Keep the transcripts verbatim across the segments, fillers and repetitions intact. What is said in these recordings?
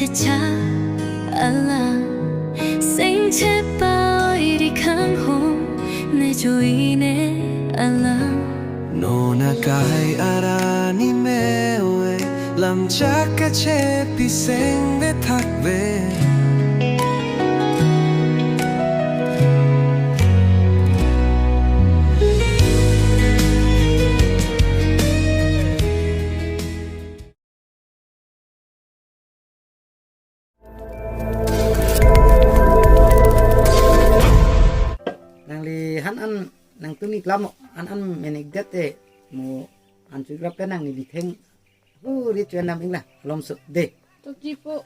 Cha alam sing chepa oi ri khang ho ne joi ne alam. Non akai arani me oi lam chak kachepi seng ve thak ve. Nangli han an nangtum ik lam mo, han an men ik det te mo, an chu ik rap pen nangli theng. Hu ri chuen nam ing la, lom su de. Toki po.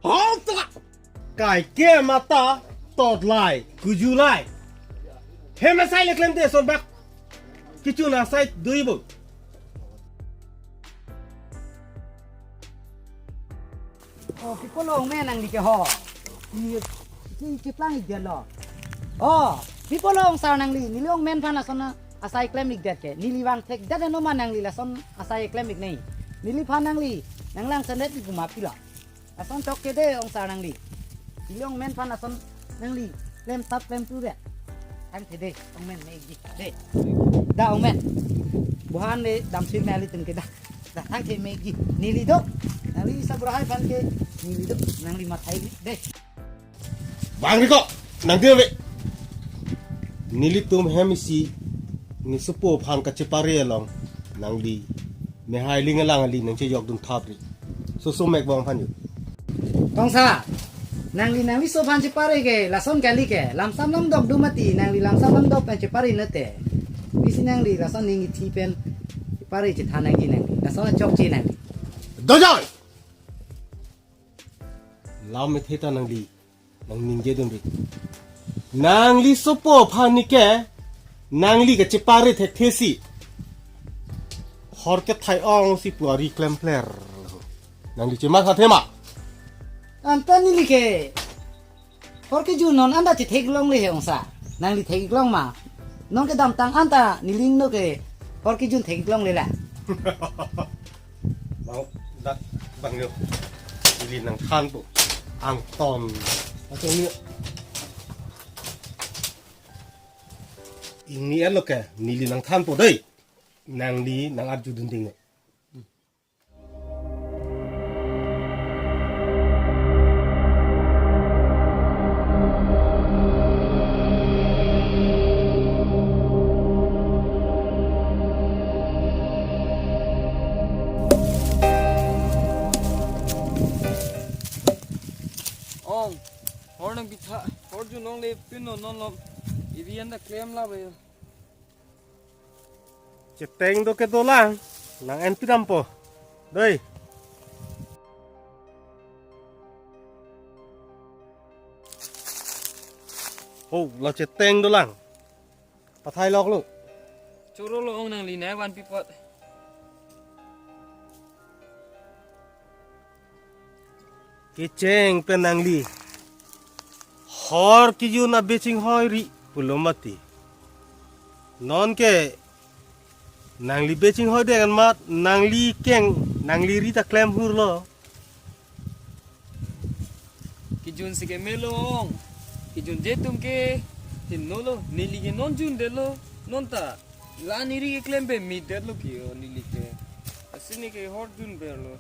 Hau ta! Kai ke mata tot lai, kuju lai. Hem asai le klem te son bak. Kichu na sai dui bo. Oh, pi pulo ong men nangli ke ho. Ni, ni chiplang ik dia lo. Oh, pi pulo ong sar nangli, neli ong men aphan lason asai klem ik det ke. Neli vang thek det no ma nangli lason asai klem ik nei. Neliphan nangli, nanglang senet di kuma pilo. Lason chok ke de ong sar nangli. Neli ong men aphan lason nangli klem tap klem tu de. Thangthe de, ong men me ik ji de. Da ong men. Buhan le damsir me alitum ke da. Da thangthe me ik ji. Neli do. Nangli isa burahai aphan ke. Neli do. Nangli mathai li de. Bang ri ko. Nang dia ve. Nelitum hem isi. Ne sopo aphan kachepare along. Nangli. Me hai ling alang ali nang chejok dun thap ri. Soso mek bong aphan yo. Tong sa, nangli nangli so aphan chepare ke, lason kali ke, lamsam lamdok do mati, nangli lamsam lamdok pen chepare ne te. Pisi nangli lason ning ithi pen chepare chethan nangji nangli, lason chokche nangli. Dojoi! Lam me theta nangli. Nang ningje dun ri. Nangli sopo aphan ni ke, nangli kachepare thekthe si. Hor kethai ong si pu ari klempler. Nangli chemat hathe ma. Anta neli ke. Hor kejun non anta chethek longle he ong sa. Nangli thek long ma. Non kedamtang anta neli ingno ke hor kejun thek longle la. Bang, dak, bang yo. Neli nangthanpo. Angton. Angton yo. Ingni elo ke, neli nangthanpo dei. Nangli nang-arju dun ding. Ong, hor nangpitha, hor jun longle pin non non lom. Ivi anda klem la be. Cheteng do kedo lang, nang-en pidampo. Doi. Ho, lo cheteng do lang. Pathai lok lo. Choro lo ong nangli nai van pi apot. Kecheng pen nangli. Hor kejun abe chinghoi ri pulo mati. Non ke nangli be chinghoi deng an mat, nangli keng, nangli ri ta klem hur lo. Kejun si ke melo ong. Kejun je atum ke. Tin no lo, neli ke non jun det lo, non ta. La neli ke klem be mi det lo ke o neli ke. Asi ne ke hor jun ber lo.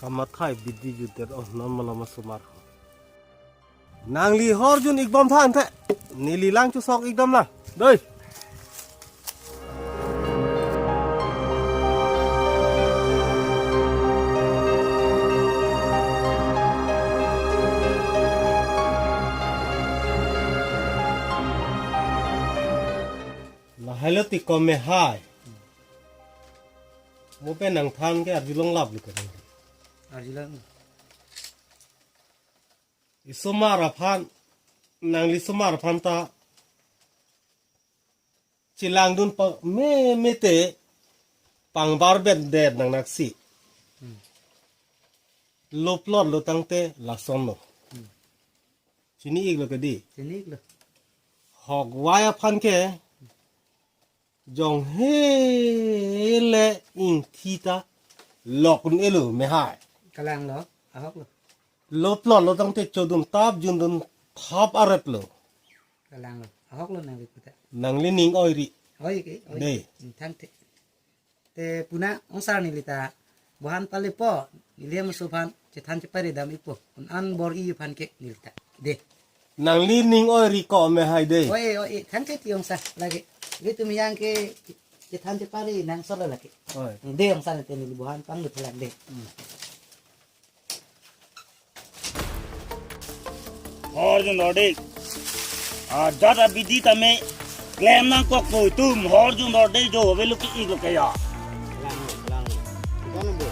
Kamathai bidi jun det o non malom asomar. Nangli hor jun ik bom than the. Neli lang chusok ik dam lang. Doi. Lahai lo ti kom me hai. Mo pen nangthan ke arjulong lap lo ke. Arjulong. Isomar aphan, nangli somar aphan ta chelangdun pa me me te pangbar ben det nang naksi. Hmm. Loplot lo tangte lason lo. Hmm. Chini-iklo ke dei. Chini-iklo. Hok vai aphan ke jong hele ingthi ta lok un-elo mehai. Kalang lo, ahok lo. Loplot lo tangte chodun tap jundun thap aret lo. Kalang lo, ahok lo nangli puta. Nangli ning oiri. Oi ke, oi. Dei. Hmm, thangte. Te puna ongsar neli ta bohan palepo, neli hem aso aphan chethan chepare dam-ikpo. Un an bor-i aphan ke neli ta. Dei. Nangli ning oiri ko mehai dei. Oi, oi, thangte ti ongsar lake. Ilitum yang ke chethan chepare nang solo lake. Oi. Dei ongsar te neli bohan panglut lake dei. Hmm. Hor jun dorde. Ajat abidi tame klem nangkokpo itum, hor jun dorde jo avelo ke-iklo ke ya. Lang, lang. Don bo.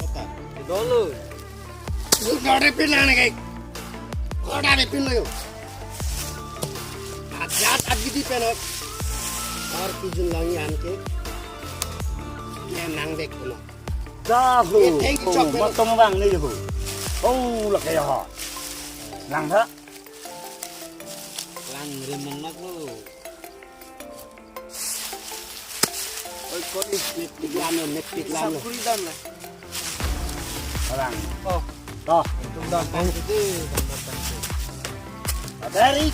Kota. Don lo. Jun dorde pin lang ke. Kota de pin lo yo. Ajat abidi pen hor kejun lang-i an ke. Klem nang dek kono. Dah ho. Ye, thank you, oh, chok, matong bang ni ho. Oh, lake ya ha. Lang ha. Lang rimang nak lo. Oi, koni. Mepik lam lo, mepik lam lo. Sapuri dam la. Lang. Oh. Toh. Tum dam. Tang itu, dam, dam, tang itu. Dari.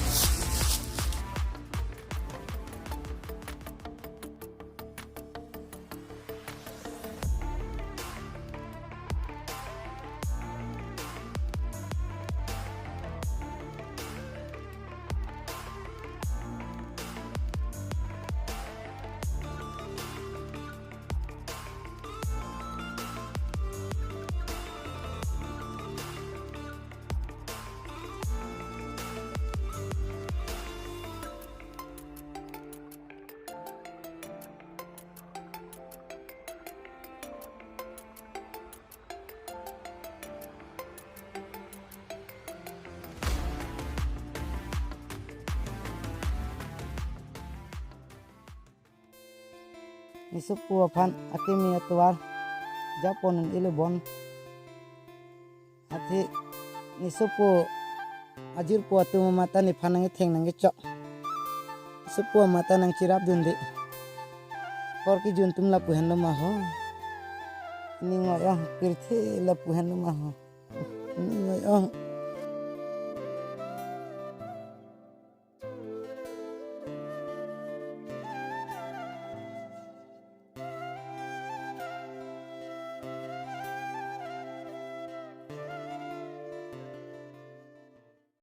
Nesopo aphan akimi atovar japon un-elo bon. Athe nesopo ajirpo atum amat ta nephan nangketheng nangkechok. Nesopo amat ta nangcherapdunde. Hor kejun atum lapu henlo ma ho. Ning oi-ong, pirthe lapu henlo ma ho. Ning oi-ong.